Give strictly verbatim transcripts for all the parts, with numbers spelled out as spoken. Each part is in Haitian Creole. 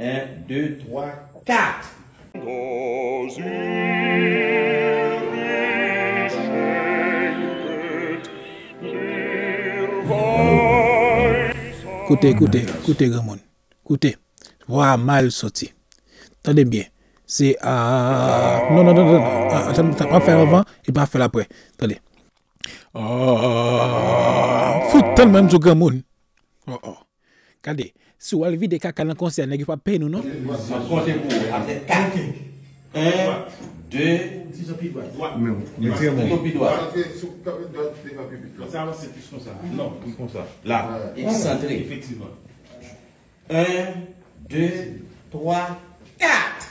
Un, deux, trois, quatre. Koute, koute, koute, granmoun. Koute. Vwa a mal soti. Tande byen. Se a. Non, non, non, non. Ah, atann, m ap fè anvan, epi m ap fè l apre. Tande. Oh, fout tann mwen m sou granmoun. Oh, oh. Gade, si w al vide kaka nan konsè, nèg yo p ap peye nou, non? M ap konte pou ou. Apre kat. Un, deux, Ti jan pi dwat. Dwat. Men, men trè bon. Pi dwat. Antre sou kanpe dwat devan piblik la. Sa avanse plis konsa. Non, plis konsa. La. Eksantre. Efektivman. Un, deux, trois, quatre.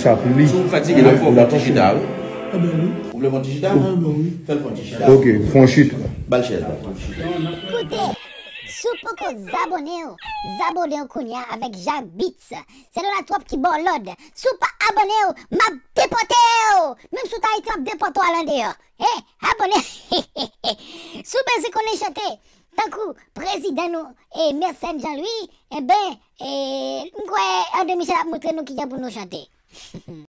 Chapli. Si w fatige, la fò w fè yon ti chita, wi. Eben wi. Ou vle fè yon ti chita? Eben wi. Fè l fè yon ti chita. Ok, fè yon chit. Ba l chèz la. Koute, si w poko zabone w, zabone w kounye a avèk Jacques Beats. Se Donald Trump ki ba w lòd. Si w pa abone w, m ap depòte w. Menm si w t Ayiti, m ap depòte w al andeyò. He, abone. Si w bezwen konnen chante, tankou prezidan nou, e Mersenne Jean Louis, enben, e, m kwè André Michel ap montre nou kijan pou nou chante.